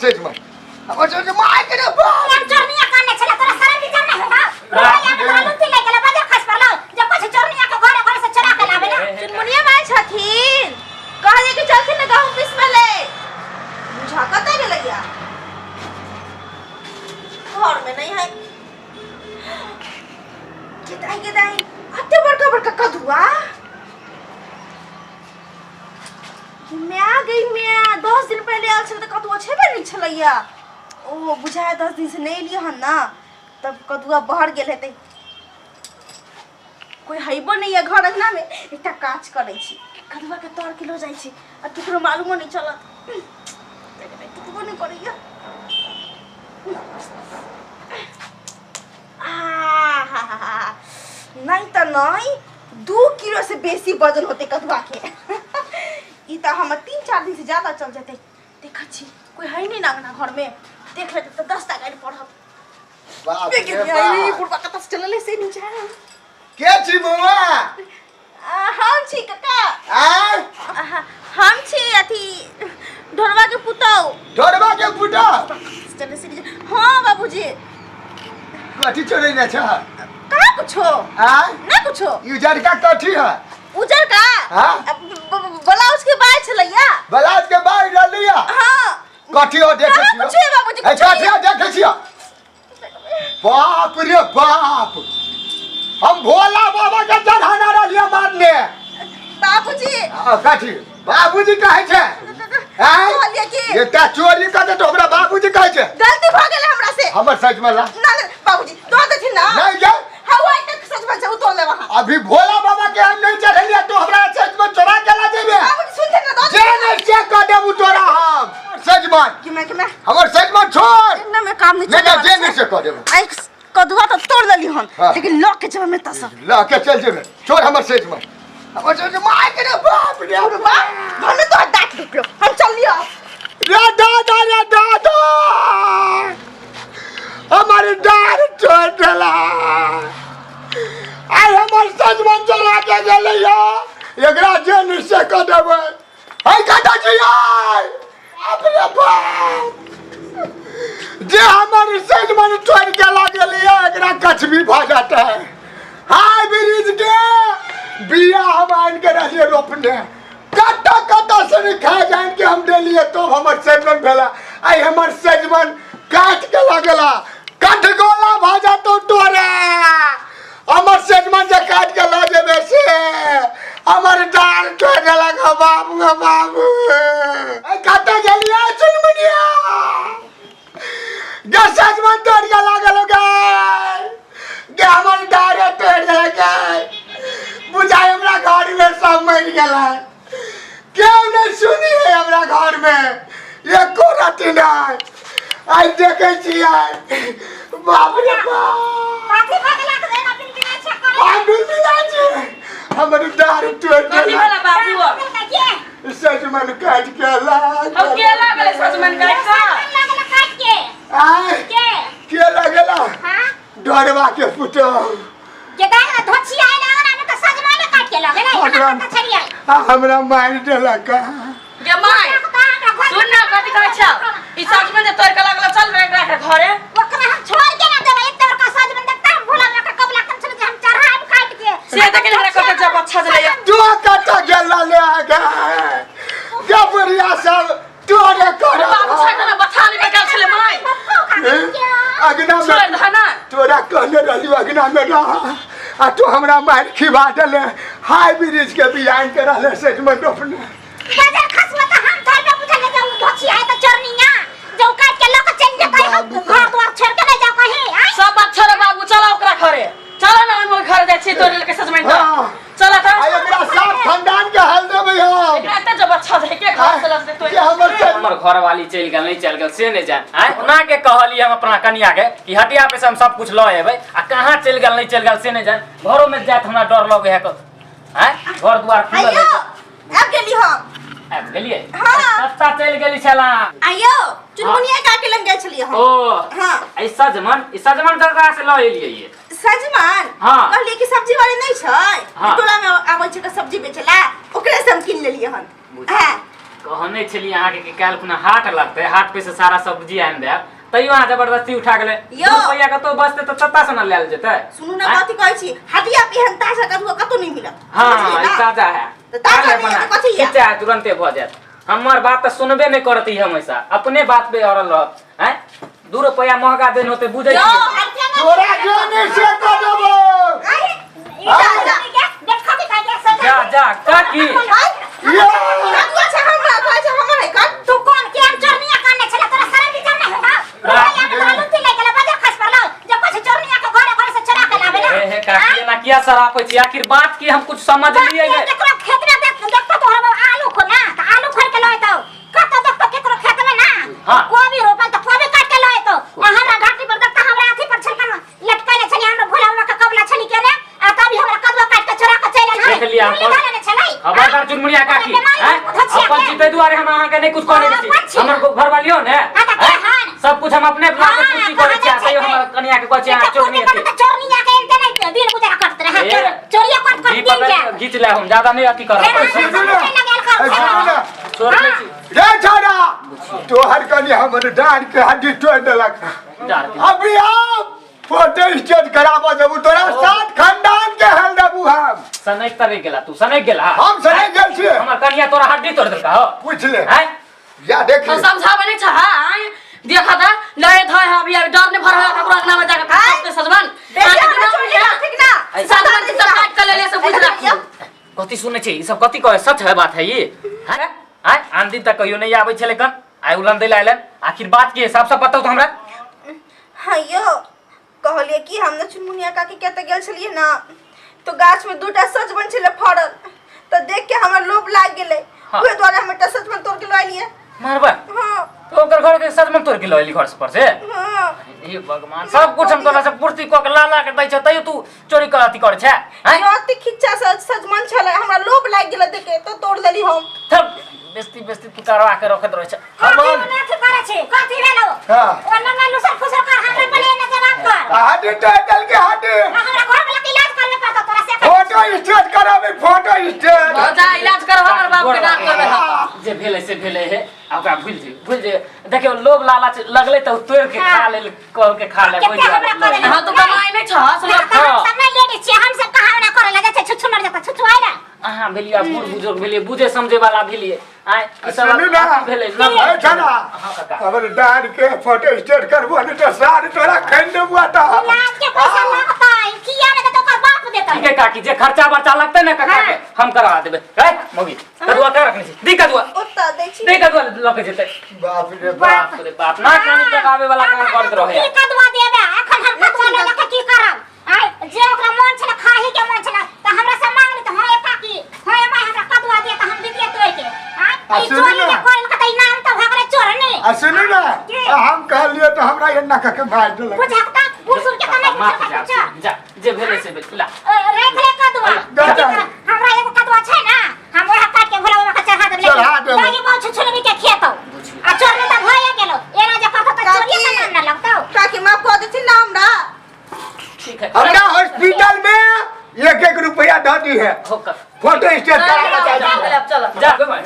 सजमन, हमर सजमन, माय के रे बाप। हम चोरनिया काने छला, तोरा शरम विचार नहीं होगा? रुपया में तोरा लुत्ती ले गेला, बाजार खस पड़लो जब कुछ चोरनिया के घरे घरे से चोरा के लावे ना। चुनमुनिया माय छथिन, कहलिए कि चलथिन ने गहूम पीसबै ले। बुझा कतऽ गेलैया? घर में नहीं है। के दाई, के दाई, अते बड़का बड़का कदुआ! म्या गई म्या, 10 दिन पहले आयल छलै तऽ कदुआ छेबे नहि छलैया। ओ बुझाय 10 दिन से नहि एलियै हन ना, तब कदुआ बहर गेल हेतै। कोई हैबो नहीं है घर अंगना में। एकटा काज करै छी, कदुआ के तर के लो जाइ छी आ केकरो मालूमो नहीं चलत। टुटबो नहीं करैया। आहाहाहा। नहीं तऽ नहीं, 2 किलो से बेसी वजन होते कदुआ के। ई तऽ हमर 3-4 दिन से ज्यादा चल जेतै। देखै छी, कोई है नहीं ना अंगना घर में। देख लेते तऽ 10 टा गाड़ी पढ़त। बाप रे लेकिन बाप। बुढ़बा कतऽ से चललै से नहीं जाने। के छी बौआ? हम छी कका। आय? हम छी अथी ढोरबा के पुतौ। ढोरबा के पुतौ? चले से नहीं जाने। हाँ बाबूजी। कथी चोरी ने छ? कहाँ कुछो। आय? ना कुछो। ई उजरका कथी है? उजर का? हाँ? ब्लाउज के बाय छलैया। ब्लाउज के बाय रहलिया? हाँ। कथी हो, देखे कहाँ छियो? कुछो है बाबूजी, ए, कुछो कथी हो, देखे छियो? बाप रे बाप, हम भोला बाबा के चढ़ाना रहलिया मारने। बाबूजी। आ, कथी बाबूजी कहै छै? आँय? कहलियै कि एकटा चोरी कऽ दे तऽ हमरा बाबूजी कहै छै। गलती भऽ गेलै हमरा से। हमर सच में ला। ना ना बाबूजी, दऽ देथिन ना। नहीं जा। हाँ, वो एक सच में छै, उ तोड़ लेब अहाँ। अभी भोला बाबा के हम नहीं चढ़ेलियै तो हमरा सच में चोरा के ला जेबे। बाबूजी, सुनथिन ना, दऽ जे नहीं से कऽ देबू तोरा हम सजमन। कि मैं कि मैं हमर सजमन छोड़। ना मैं काम नहीं नहीं चले। नहीं, जे नहीं से कऽ देबू। एक कदुआ तो तोड़ लेली हन। हाँ। लेकिन लऽ के जेबै में तस लऽ के चल जेबे। छोड़ हमर सजमन, हमर सजमन, माय के रे बाप रे बाप, भने तो दाँत टूटलो, हम चल लियो। रे दादा, रे दादा, हमर डार छोड़ देला। आइ हमर सजमन चोरा के गेलै एकरा जे निश्चय कऽ देबै। है कतऽ छियै? बाप रे बाप, जे हमर सजमन चोर के लागल एकरा कछबी भऽ जेतै। हाय ब्रिज के बिया हम आनि के रहलियै रोपने, कतऽ कतऽ से नहि खा जानि के हम देलियै तो हमर सजमन भेला। आइ हमर सजमन काटि के लगला, कठगोला भऽ जेतौ तोरा। हमर सजमन जे काटि के लऽ जेबै से हमर डार तोड़ि देलक। हौ बाबू, हौ बाबू, आइ कतऽ गेलियै चुनमुनिया गे? सजमन तोड़ि के लागल गे, गे हमर डारे तोड़ि देलक। बुझाइ हमरा घर में सब मरि गेलै, केओ नहि सुनी है हमरा घर में एको रति नहि। आइ देखै छियै, बाप रे बाप। कथी भऽ गेला के एना बिनबिनाइ छै करे? आइ बिनबिनाइ छी, हमर डार तोड़ि कथी देलक। भेला बाबू? के सजमन काटि के लागल। हम के लागल सजमन काटि कऽ? लागल काट के। आइ के? के लगेला? हाँ। डरवा के पुतोह। के दाई ना धोछी आइल आंगना में तऽ सजमनि काट के लगे ना। हमरा- कत छलियै? आ हमरा मारि देलक। गे my, सुन ना, कथी कहै छौ? ई सजमन जे तोड़ के लागल, चल रे एकरा के घरे। ओकरा हम छोड़ के ना देबै। एक बड़का सजमनि देखता हम भोला बाबा के कबला कम छलै जे हम चढ़ाएब काट के। से देख हमरा कते जब अच्छा जलैया। तू कतऽ गेल ले गे गे बुढ़िया सब तोरे कर। बाबू, छोड़ ना, बथानी में गेल छलै माय। अगना छोड़ में दह ना। तोरा कहने रहली अगना में रह आ तू हमरा मारि खिबा देले। हाई ब्रिज के बियान के रहले सजमन रोपने। बाजार खसबा तऽ हम थोड़े बुझल जे उ धोछी आए तऽ चोरनिया जो काट के लऽ के चलि जेतै, हम घर द्वार छोड़ के नहि जाउ कहीं आँय? सब बात छोड़ बाबू, चलो ओकरा घरे चलो ना। हम ओहि घरे जाइ छी तोरे लके सजमनि। हाँ। चल तऽ। आ एकरा साफ खानदान के हल देबै हम। एकरा एते जब अच्छा जाइ के घर से लग जे हमर हमर घरवाली चलि गेल, नहि चलि गेल से नहि जान। आँय, ओना के कहलियै हम अपना कनिया के कि हटिया पे से हम सब कुछ लऽ एबै आ कहाँ चलि गेल, नहि चलि गेल से नहि जान। घरो में जायत हमरा डर लगै है। आँय, घर दुआर खुलल आइयो है। आबि गेली हम। आबि गेलियै? हाँ। सस्ता चलि गेली छला। आइयो चुनमुनिया काके लग गेल छलियै हम। ओ। हाँ। ई सजमन, ई सजमन ककरा से लऽ एलियै ये? सजमन? हाँ। कहलियै कि सब्जी वाले नहि छै? हाँ। टोला में आबै छै तऽ सब्जी बेचला, ओकरे से हम कीन लेलियै हन। हाँ। कहने छलियै अहाँके कि काल्हि खुना हाट लगतै, हाट पे से सारा सब्जी आनि देब, तैयो अहाँ जबरदस्ती उठा गेलै। यौ। रुपैआ कतौ बचतै तऽ चत्ता से ने लायल जेतै। सुनू ने, आँय? कथी कहै छी, हटिया पे एहन ताजा कदुआ कतौ नहि मिलत। हाँ, बुझलियै ई ना? ताजा है। तऽ ताजा काल्हि नहि है बना तऽ कथी है? खिच्चा है, तुरंते भऽ जायत। हमर बात तऽ सुनबे नहि करत ई, हमेशा अपने बात पे अड़ल रहत। आँय, 2 रुपैआ महगा देन होतै, बुझै यौ, छियै। हटिया नहि तोरा जे नहि से कऽ देबो। आइ, ई जा, देखो कि काहे से जा जा काकी। ये कदुआ छै हमरा, कहै छै हमर है कन। तू कोन के हम चोरनिया काने छला? तोरा शरम विचार नहीं होगा? रुपैया में तोरा लुत्ती ले गेला, बाजार खस पड़लो जब कुछ चोरनिया के घरे घरे से चोरा के लावे ना। हे हे काकी, एना किया सरापै छी? आखिर बात की हम कुछ समझ लिए के नहि। केकरो खेत में देख देखतो तोहरा आलू को ना त आलू खोल के लए तो कत देखतो केकरो खेत में ना। हाँ। कोबी रोपल त कोबी काट के लए तो आ हमरा घाटी पर देखता हमरा अथी पर छलकन लटकैले छली, हमरा भोला बाबा के कबला छली केने आ तभी हमरा कदुआ काट के चोरा के चलि आयल। देख लिया। मुरली धरने छलै। खबरदार चुनमुनिया काकी, हैं? अपन जीते दुआरे हम अहाँके नहि कुछ कहने हाँ, छी। अपन छी। हमर घरवाली हो ने, हाँ, तऽ के हैं? हन? सब कुछ हम अपने अपना के हाँ, पूर्ति करै छी, आ कहने तैयो छै। हमर कनिया के कहै छी अहाँ चोरनी चोरनी अथी। चोरनी आके एनते नहीं दिन गुजारा करत रहे। ए, चोरिया करत करत जी दिन पकड़ जाए। के घीच ले, हम ज्यादा नहीं अथी करब। फेर हमरा सुनू ना। सब लगेल कर। ए, सुनू ना। चोर नहीं छी। रे छोरा, तोहर कनि हमर डाँड़ के हड्डी तोड़ि देलक। डाँड़ के। अभी हम फोटो स्टेट कराबऽ देबू तोरा, सात खानदान के हेल देबू हम। सनक तर गेला तू, सनक गेला। हम सनक गेल छियै। हमर कनिया तोरा हड्डी तोड़ देलका हो? पूछ ले। हैं? या देख तो ले। समझावे नहीं छह? आय देखा था लय धय है, अभी अभी डर नहीं भर है ककरो अंगना में जाके फंसते सजमन। बेसी हमरा चोरी ना, ठीक ना? सजमन के सब काट के ले ले से बुझ राखू। कथी सुनै छी ई सब? कथी कहै? सच है बात है ई? हैं? आय आन दिन तक कहियो नहीं आबै छलै कन, आइ उलन दै आइलन। आखिर बात की है, सब सब बताउ तो हमरा। हाँ यौ, कहलियै कि हम ने चुनमुनिया काकी के तऽ गेल छलियै ने तो गाछ में दूटा सजमनि छलै फड़ल, तऽ देख के हमरा लोभ लागि गेलै। हाँ। ओहि दुआरे हम एकटा सजमनि तोड़ के लऽ एलियै। मारबा। हाँ। तो ओकर घर के सजमन तोड़ के लऽ एली घर पर से? हाँ। हे भगवान, सब कुछ हम तोरा से पूर्ति कऽ के ला ला के दै छ, तैयो तू चोरी कर अथी करै छै? हैं? यो अति खिच्चा सजमनि छलै, हमरा लोभ लागि गेलै देख के तऽ तोड़ देली हम। तब बेस्ती बेस्ती तू करवा के रखत रहै छै। कथी ओने अथी करै छी? कथी भेलौ? हाँ। ओ नन्ना लुसर फुसर कर हमरा पहिले एने जवाब कर। आ हड्डी तोड़ि देलकै हड्डी। आ हमरा घर वाला के इलाज करबे पड़तौ तोरा से। फोटो स्टेट कराबी, फोटो स्टेट। हो जा, इलाज करब, हमर बाप के नाम करबे हम। जे भेलै से भेलै हे, आ ओकरा भूलि जइयो, भूलि जइयो। देखियौ, लोभ लालच लगलै तऽ ओ तोड़ि के खा लेल, कह के खा ले। कते हमरा कऽ देलक। हाँ, तू कमाई नहीं छह सुन। ना, तऽ हम सब नहि लेडीज छियै, हम सब कहाँ ओना करै लए जाइ छै? छुछु मर जेतौ छुछु आइ ना। अहाँ भेलियै आब बूढ़ बुजुर्ग भेलियै, बुझे समझे वाला भेलियै। आँय, ई सब सुनू ना। अथी भेलै ना। ए छना, हाँ काका। हमर डाँड़ के फोटो स्टेट करबो नहि तऽ सार तोरा खैन देबो तऽ। इलाज के पैसा लगतै, किया नहि देतै? ओकर बाप देतै। ठीक है काकी, जे खर्चा बर्चा लगतै ने काका के, हम करवा देबै। ए मौगी, कदुआ का रखने छी? दी कदुआ। ओतऽ दै छी। दी कदुआ, लऽ के जेतै। बाप रे बाप। बाप रे बाप, ना कानी टकावे वाला काम करत रहे। की कदुआ देबे? एखन हम कदुआ लऽ के की करब? आइ जे ओकरा मन छलै, खाही के मन छलै तऽ हमरा से मांगली तऽ हाँ काकी, हाँ माय, हमरा कदुआ दे, तऽ हम दितियै तोड़ि के। आइ आ ई सुनू चोरी ना। जे करल के तऽ ई नाम तऽ भऽ गेलै चोरनी। आ सुनू ने। की? आ हम कहलियै तऽ हमरा एना कऽ के मारि देलक। बुझक तऽ बूढ़ सूढ़ के तऽ नहि माफ बुझक जा। कुछो। जा, जे भेलै से भेलै, ला। राखि ले कदुआ। दे दे। हमरा एगो कदुआ छै ने, हम ओएह काट के भोला बाबा के चढ़ा देबै। चढ़ा देबै। दाही बहुत छुछुनरी के खेतौ आ चोरनी तऽ भए गेलौ। एना जे करतौ तऽ चोरिये के नाम न लगतौ। काकी, माफ कऽ देथिन ना हमरा। ठीक है। हमरा हॉस्पिटल में एक एक रुपया दऽ दी है। हो कर। फोटो स्टेट कराबऽ चाहै छी। चल जा गो भाई,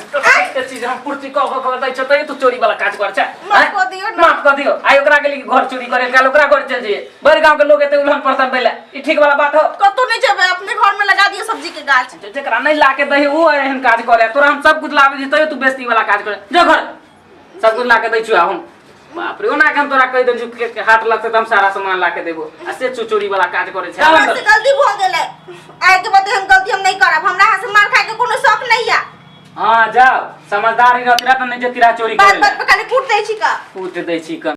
तो चीज हम पूर्ति कऽ कऽ कऽ दै छौ, तैयो तू चोरी वाला काज कर छै? माफ कऽ दियौ ना। माफ कऽ दियौ। आइ ओकरा गेली घर चोरी करे, काल्हि ओकरा घर चलि जइयै, भरि गाँव के लोग एते उल्हन परसन दै लए, ई ठीक वाला बात हो? कतौ नहि जेबै, अपने घर में लगा दियौ सब्जी के गाछ। जेकरा नहि ला के दही ओ एहन काज करे, तोरा हम सब कुछ लाबै छी तैयो तू बेस्ती वाला काज करे। जो घर, सब कुछ ला के दै छियौ हम। बाप रे, ओना के हम तोरा कहि देने छियौ के हाथ लगतै तऽ हम सारा सामान ला के देबो, आ से चोरी वाला काज करे छै। हमरा से गलती भऽ गेलै, आइ के बाद एहन गलती हम नहि करब। हमरा अहाँ से मार खाय के कोनो शौक नहीं है। हाँ जाओ, समझदार ही रहती रहा तऽ नहि जेती रहा चोरी बात करे। बात पे खाली कूट दै छी का? कूट दै छी का?